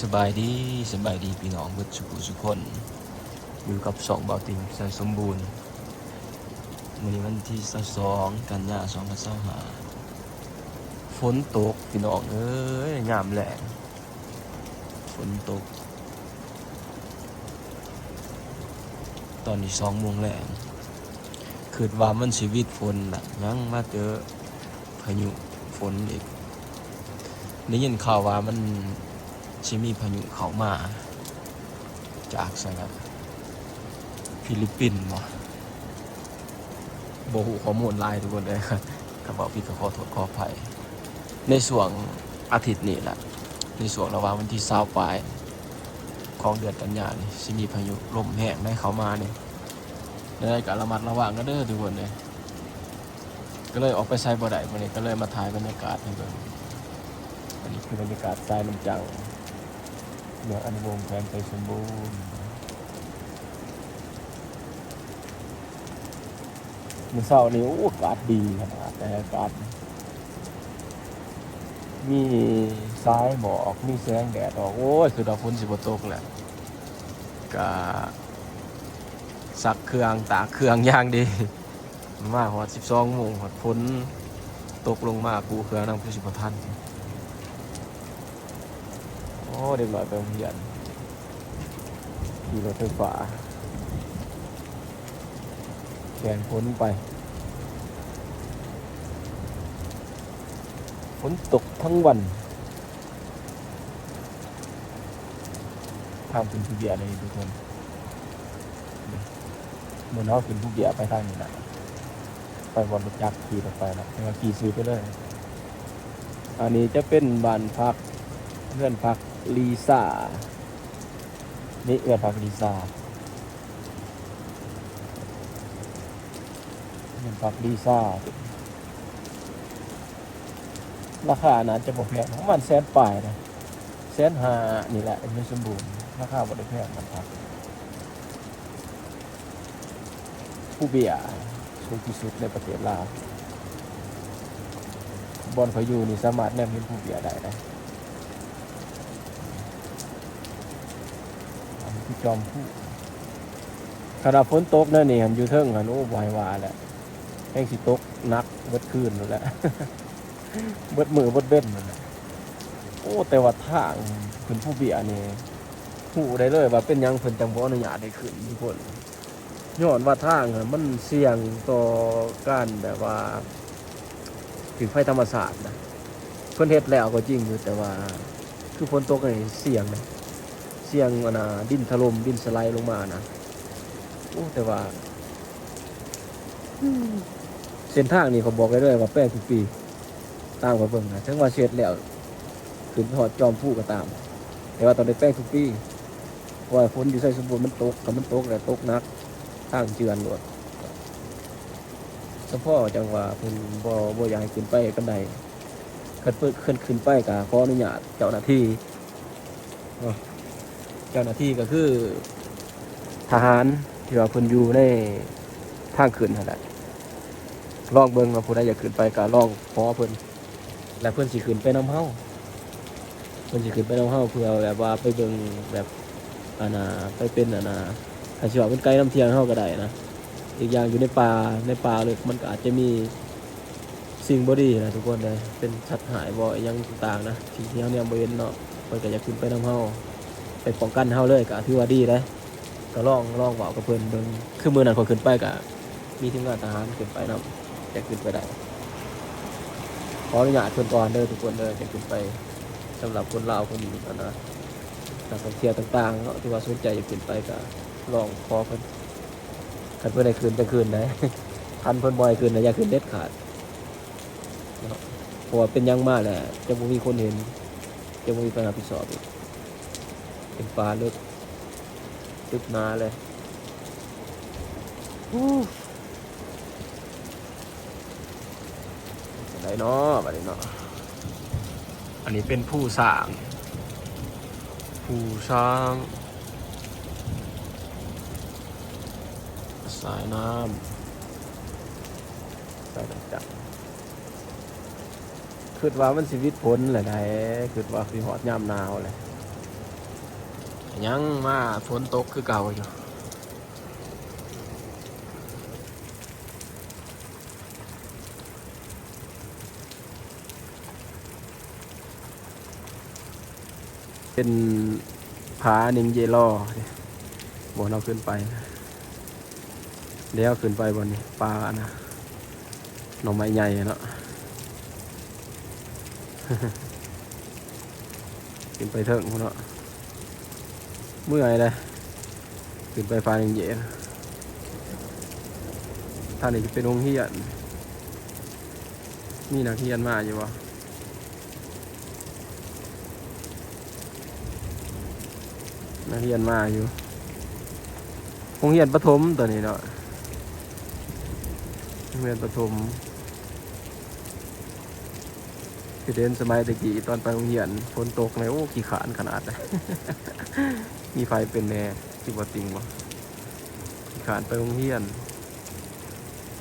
ສະບາຍດີ, ສະບາຍດີພີ່ນ້ອງເບິດສູ່ຜູ້ສູ່ຄົນ, ຢູ່ກັບຊ່ອງບ່າວຕິ່ງ ໄຊສົມບູນ. ມື້ນີ້ວັນທີຊາວສອງ ກັນຍາ ສອງພັນຊາວຫ້າ. ຝົນຕົກພີ່ນ້ອງເອີຍ, ຍາມແລງ ຝົນຕົກ. ຕອນນີ້ສອງໂມງແລງ, ຄິດວ່າມັນຊິຫວິດຝົນລະ, ຍັງມາເຈີພາຍຸຝົນອີກ. ໄດ້ຍິນຂ່າວວ່າມັນຊິມີພາຍຸເຂົ້າມາຈາກໃສລະ, ຟີລິບປິນບໍ? ບໍ່ຮູ້ຂໍ້ມູນຫຼາຍທຸກຄົນເອີຍ, ຄັນເວົ້າຜິດກໍຂໍໂທດຂໍອະໄພ. ໃນຊ່ວງອາທິດນີ້ລະ, ໃນຊ່ວງລະຫວ່າງວັນທີຊາວປາຍຂອງເດືອນກັນຍານີ້ ຊິມີພາຍຸລົມແຮງໄດ໋ເຂົ້າມານີ້, ແນວໃດກໍລະມັດລະວັງກັນເດີທຸກຄົນເອີຍ. ກໍເລີຍອອກໄປໃສບໍ່ໄດ້, ມື້ນີ້ກໍເລີຍມາຖ່າຍບັນຍາກາດໃຫ້ເບິ່ງ. ອັນນີ້ຄືບັນຍາກາດສາຍນ້ຳຈັງ ເມືອງອະນຸວົງ ແຂວງໄຊສົມບູນ. ມື້ເຊົ້ານີ້ ໂອ້ ອາກາດດີຂະໜາດ, ແຕ່ອາກາດມີສາຍໝອກ ມີແສງແດດອອກ, ໂອ້ຍ ຄືວ່າຝົນຊິບໍ່ຕົກແຫຼະ. ກະຊັກເຄື່ອງ ຕາກເຄື່ອງຢ່າງດີ, ມາຮອດສິບສອງໂມງ ຮອດຝົນຕົກລົງມາ, ກູ້ເຄື່ອງນຳຄືຊິບໍ່ທັນ. ໂອ້ ເດັກນ້ອຍໄປໂຮງຮຽນ ຂີ່ລົດໄຟຟ້າແຂ່ນຝົນໄປ. ຝົນຕົກທັງວັນ. ທາງຂຶ້ນພູເບ້ຍນີ້ທຸກຄົນ, ເມື່ອເຮົາຂຶ້ນພູເບ້ຍໄປທາງນີ້ນະ, ໄປບ່ອນລົດຈັກຂີ່ລົດໄປນະ, ແຕ່ວ່າຂີ່ຊື່ໄປເລີຍ. ອັນນີ້ຈະເປັນບ້ານພັກ ເຮືອນພັກລີຊາ. ນີ້ເຮືອນພັກລີຊາ, ເຮືອນພັກລີຊາ. ລາຄາໜ້າຈະບໍ່ແພງ, ປະມານແສນປາຍນະ, ແສນຫ້ານີ້ແຫຼະ ຢູ່ສົມບູນ, ລາຄາບໍ່ໄດ້ແພງນຳຄັບ. ພູເບ້ຍສູງທີ່ສຸດໃນປະເທດລາວ, ບ່ອນຂ້ອຍຢູ່ນີ້ສາມາດແນມເຫັນພູເບ້ຍໄດ້ນະ. ອັນນີ້ຄືຈອມພູ. ຂະໜາດຝົນຕົກແນວນີ້ຫັ້ນ ຢູ່ເທິງຫັ້ນ ໂອ້ ບໍ່ໃຫ້ວ່າແຫຼະ, ແຮ່ງຊິຕົກໜັກເບິດຄືນພຸ້ນແຫຼະ, ເບິດມື້ເບິດເວັນພຸ້ນແຫຼະ. ໂອ້ ແຕ່ວ່າທາງຂຶ້ນພູເບ້ຍນີ້ ຮູ້ໄດ້ເລີຍວ່າເປັນຫຍັງເພິ່ນຈັ່ງບໍ່ອະນຸຍາດໃຫ້ຂຶ້ນທຸກຄົນ, ຍ້ອນວ່າທາງຫັ້ນມັນສ່ຽງຕໍ່ການແບບວ່າຖືກໄພທຳມະຊາດນະ. ເພິ່ນເຮັດແລ້ວກໍຈິງຢູ່, ແຕ່ວ່າຄືຝົນຕົກນີ້ສ່ຽງນະ, ສ່ຽງອັນນ່າ ດິນຖະຫຼົ່ມ ດິນສະໄລລົງມານະ. ໂອ້ ແຕ່ວ່າ ເສັ້ນທາງນີ້ເຂົາບອກໄວ້ເລີຍວ່າແປງທຸກປີ, ຕາມຂ້ອຍເບິ່ງນະ, ເຖິງວ່າເຮັດແລ້ວຂຶ້ນຮອດຈອມພູກໍຕາມ, ແຕ່ວ່າຕ້ອງໄດ້ແປງທຸກປີ, ເພາະວ່າຝົນຢູ່ໄຊສົມບູນມັນຕົກ, ຄັນມັນຕົກແລ້ວຕົກໜັກ, ທາງເຈື່ອນໂລດ. ສະເພາະຈັ່ງວ່າເພິ່ນບໍ່ ບໍ່ຢາກໃຫ້ຂຶ້ນໄປປານໃດ, ຄັນເພິ່ນ ຄັນຂຶ້ນໄປກໍຂໍອະນຸຍາດເຈົ້າໜ້າທີ່. ເນາະ, ເຈົ້າໜ້າທີ່ກໍຄືທະຫານທີ່ວ່າເພິ່ນຢູ່ໃນທາງຂຶ້ນຫັ້ນແຫຼະ. ລອງເບິ່ງວ່າຜູ້ໃດຢາກຂຶ້ນໄປກໍລອງຂໍເພິ່ນ, ແລ້ວເພິ່ນຊິຂຶ້ນໄປນຳເຮົາ, ເພິ່ນຊິຂຶ້ນໄປນຳເຮົາ ເພື່ອແບບວ່າໄປເບິ່ງແບບ ອັນນ່າ ໄປເປັນ ອັນນ່າ ຄັນຊິວ່າເປັນໄກນຳທ່ຽວເຮົາກໍໄດ້ນະ. ອີກຢ່າງຢູ່ໃນປ່າ ໃນປ່າເລິກມັນກໍອາດຈະມີ ສິ່ງບໍ່ດີນະທຸກຄົນເອີຍ, ເປັນສັດຮ້າຍບໍ ອີ່ຫຍັງຕ່າງໆນະ ທີ່ເຮົາແນມບໍ່ເຫັນເນາະ, ເພິ່ນກໍຢາກຂຶ້ນໄປນຳເຮົາ ໄປປ້ອງກັນເຮົາເລີຍ ກໍຖືວ່າດີເດ້. ກໍລອງ ລອງເວົ້າກັບເພິ່ນເບິ່ງ, ຄືມື້ນັ້ນຂ້ອຍຂຶ້ນໄປກໍມີທີມງານທະຫານຂຶ້ນໄປນຳ, ແຕ່ຂຶ້ນໄປໄດ້. ຂໍອະນຸຍາດເພິ່ນກ່ອນເດີທຸກຄົນເດີ ຈັ່ງຂຶ້ນໄປ. ສຳລັບຄົນລາວ ຄົນ ອັນນ່າ ນັກທ່ອງທ່ຽວຕ່າງໆເນາະ ທີ່ວ່າສົນໃຈຢາກຂຶ້ນໄປ ກໍລອງຂໍເພິ່ນ. ຄັນເພິ່ນໃຫ້ຂຶ້ນ ຈັ່ງຂຶ້ນໄດ໋, ຄັນເພິ່ນບໍ່ໃຫ້ຂຶ້ນນະ ຢ່າຂຶ້ນເດັດຂາດ. ເນາະ ເພາະວ່າເປັນຫຍັງມາແລ້ວ ຈະບໍ່ມີຄົນເຫັນ ຈະບໍ່ມີໃຜຮັບຜິດຊອບອີກ. ເປັນປ່າເລິກ ຕຶບໜາເລີຍ. ອູ້ ຈັ່ງໃດເນາະ ບາດນີ້ເນາະ. ອັນນີ້ເປັນພູຊ້າງ ພູຊ້າງ ສາຍນ້ຳ ສາຍນ້ຳຈັກ. ຄິດວ່າມັນຊິຫວິດຝົນແລ້ວໃດ໋, ຄິດວ່າຊິຮອດຍາມໜາວແລ້ວ. ຍັງມາຝົນຕົກຄືເກົ່າຢູ່. ເປັນຜານິງເຢລໍ ບ່ອນເຮົາຂຶ້ນໄປ. ດຽວເຮົາຂຶ້ນໄປບ່ອນນີ້ ປ່ານະ ໜໍ່ໄມ້ໃຫຍ່ເນາະ ຂຶ້ນໄປເທິງພຸ້ນເນາະ. ເມື່ອຍເດ້ ຂຶ້ນໄປຜານິງເຢ. ທາງນີ້ຈະເປັນໂຮງຮຽນ ມີນັກຮຽນມາຢູ່ບໍ່? ນັກຮຽນມາຢູ່ ໂຮງຮຽນປະຖົມຕົວນີ້ເນາະ ໂຮງຮຽນປະຖົມ. ຄືເຫັນສະໄໝແຕ່ກີ້ຕອນໄປໂຮງຮຽນ ຝົນຕົກນີ້ ໂອ້ ຂີ້ຄ້ານຂະໜາດ ມີໃຜເປັນແດ່ ຊິບໍ່ຕິງບໍ່? ຂີ້ຄ້ານໄປໂຮງຮຽນ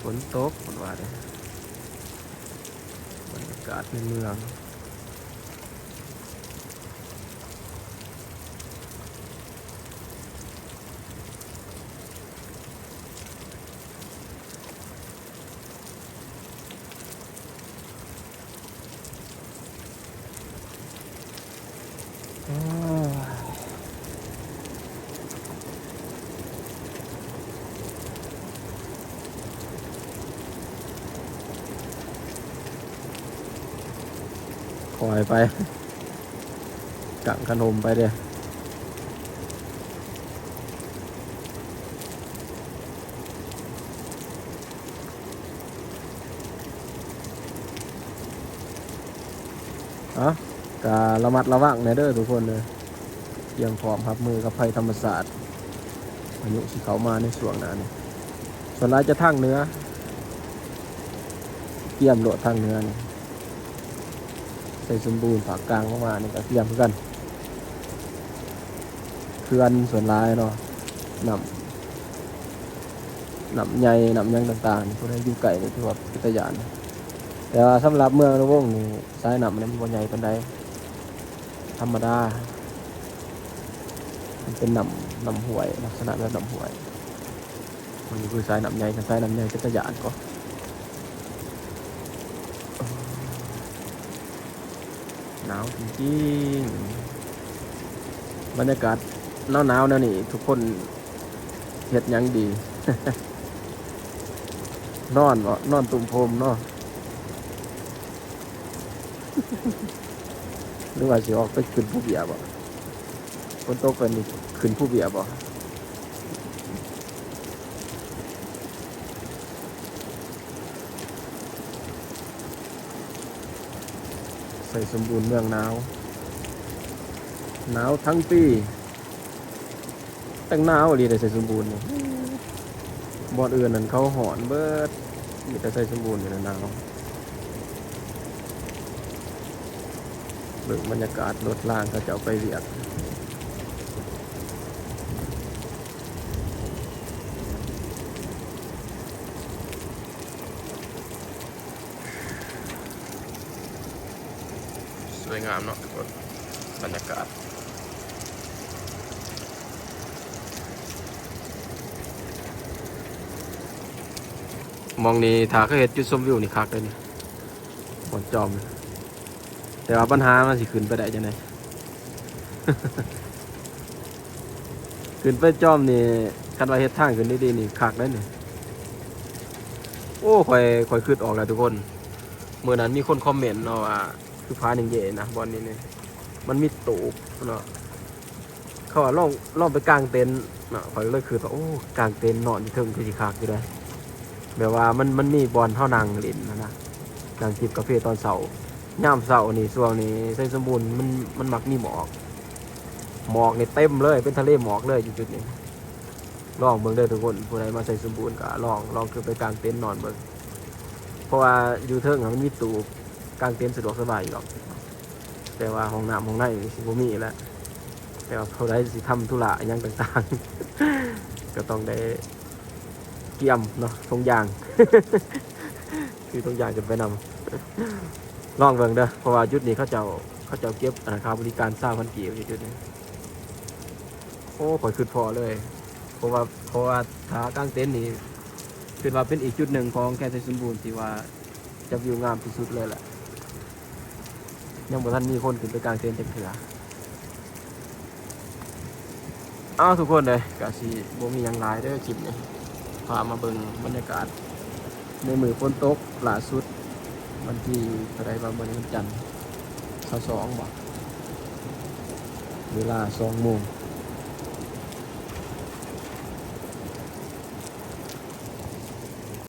ຝົນຕົກ ເພິ່ນວ່າເດ້. ບັນຍາກາດໃນເມືອງ. ຄ່ອຍໄປ ກາງຄັນຮົ່ມໄປເດີ້. ເອົາ ກະລະມັດລະວັງແດ່ເດີ້ທຸກຄົນເດີ້ ກຽມພ້ອມຮັບມືກັບໄພທຳມະຊາດ ພາຍຸຊິເຂົ້າມາໃນຊ່ວງໜ້ານີ້. ສ່ວນຫຼາຍຈະທາງເໜືອ ກຽມໂລດທາງເໜືອນີ້. ໄຊສົມບູນ ພາກກາງລົງມານີ້ກະກຽມຄືກັນ ເຂື່ອນສ່ວນຫຼາຍເນາະ ນ້ຳ ນ້ຳໃຫຍ່ ນ້ຳຫຍັງຕ່າງໆ ຜູ້ໃດຢູ່ໃກ້ນີ້ຖືວ່າເປັນຕາຢ້ານ. ແຕ່ວ່າສຳລັບເມືອງອະນຸວົງນີ້ ສາຍນ້ຳມັນບໍ່ໃຫຍ່ປານໃດ ທຳມະດາ ມັນເປັນນ້ຳ ນ້ຳຫ້ວຍ ລັກສະນະແບບນ້ຳຫ້ວຍ. ມັນຄືສາຍນ້ຳໃຫຍ່ ຄັນສາຍນ້ຳໃຫຍ່ເປັນຕາຢ້ານກໍ ໜາວຈິງໆ. ບັນຍາກາດໜາວໆແນວນີ້ ທຸກຄົນເຮັດຫຍັງດີ? ນອນບໍ? ນອນຕຸ້ມໂພມເນາະ ຫຼືວ່າຊິອອກໄປຂຶ້ນພູເບ້ຍບໍ? ຝົນຕົກແບບນີ້ຂຶ້ນພູເບ້ຍບໍ? ໄຊສົມບູນເມືອງໜາວ ໜາວທັງປີ ແຕ່ງໜາວອີ່ຫຼີເດ້ໄຊສົມບູນນີ້. ບ່ອນອື່ນນັ້ນເຂົາຮ້ອນເບີດ ມີແຕ່ໄຊສົມບູນນີ້ແຫຼະໜາວ. ເບິ່ງບັນຍາກາດລົດລາງເຂົາເຈົ້າໄປວຽກ ສວຍງາມເນາະທຸກຄົນ ບັນຍາກາດ. ໝ່ອງນີ້ຖ້າເຂົາເຮັດຈຸດຊົມວິວນີ້ຄັກເດ້ນີ້ ບ່ອນຈອມ. ແຕ່ວ່າບັນຫາມັນຊິຂຶ້ນໄປໄດ້ຈັ່ງໃດ? ຂຶ້ນໄປຈອມນີ້ ຄັນວ່າເຮັດທາງຂຶ້ນດີໆນີ້ຄັກເດ້ນີ້. ໂອ້ ຂ້ອຍ ຂ້ອຍຄິດອອກແລ້ວທຸກຄົນ. ມື້ນັ້ນມີຄົນຄອມເມັນເນາະວ່າ ຄືຜານິງເຢນະ ບ່ອນນີ້ນີ້ ມັນມີຕູບເນາະ. ເຂົາວ່າລອງ ລອງໄປກາງເຕັນເນາະ ຂ້ອຍເລີຍຄິດວ່າ ໂອ້ ກາງເຕັນນອນຢູ່ເທິງຄືຊິຄັກຢູ່ເດ້ ແບບວ່າມັນ ມັນມີບ່ອນເຮົານັ່ງຫຼິ້ນຫັ້ນນະ ນັ່ງຈິບກາເຟຕອນເຊົ້າ. ຍາມເຊົ້ານີ້ ຊ່ວງນີ້ໄຊສົມບູນມັນ ມັນມັກມີໝອກ ໝອກນີ້ເຕັມເລີຍ ເປັນທະເລໝອກເລີຍຢູ່ຈຸດນີ້. ລອງເບິ່ງເດີ້ທຸກຄົນ ຜູ້ໃດມາໄຊສົມບູນກໍລອງ ລອງຂຶ້ນໄປກາງເຕັນນອນເບິ່ງ ເພາະວ່າຢູ່ເທິງຫັ້ນມັນມີຕູບ ກາງເຕັນສະດວກສະບາຍຢູ່ດອກ. ແຕ່ວ່າຫ້ອງນ້ຳຫ້ອງໃນນີ້ຊິບໍ່ມີແຫຼະ ແຕ່ວ່າຜູ້ໃດຊິທຳທຸລະຫຍັງຕ່າງໆ ກໍຕ້ອງໄດ້ກຽມເນາະ ຖົງຢາງ ຖືຖົງຢາງກັນໄປນຳ. ລອງເບິ່ງເດີ້ ເພາະວ່າຈຸດນີ້ເຂົາເຈົ້າ ເຂົາເຈົ້າເກັບ ອັນນັ້ນ ຄ່າບໍລິການຊາວພັນກີບຢູ່ຈຸດນີ້. ໂອ້ ຂ້ອຍຄິດພໍ້ເລີຍ ເພາະວ່າ ເພາະວ່າຖ້າກາງເຕັນນີ້ ຄິດວ່າເປັນອີກຈຸດໜຶ່ງຂອງແຄນໄຊສົມບູນທີ່ວ່າຈະວິວງາມທີ່ສຸດເລີຍແຫຼະ. ຍັງບໍ່ທັນມີຄົນຂຶ້ນໄປກາງເຕັນຈັກເທື່ອ. ເອົາ ທຸກຄົນເດີ ກະຊິບໍ່ມີຫຍັງຫຼາຍເດີຄລິບນີ້ ພາມາເບິ່ງບັນຍາກາດໃນມື້ຝົນຕົກລ່າສຸດ ວັນທີເທົ່າໃດວະ ມື້ນີ້ວັນຈັນ ຊາວສອງບໍ ເວລາສອງໂມງ.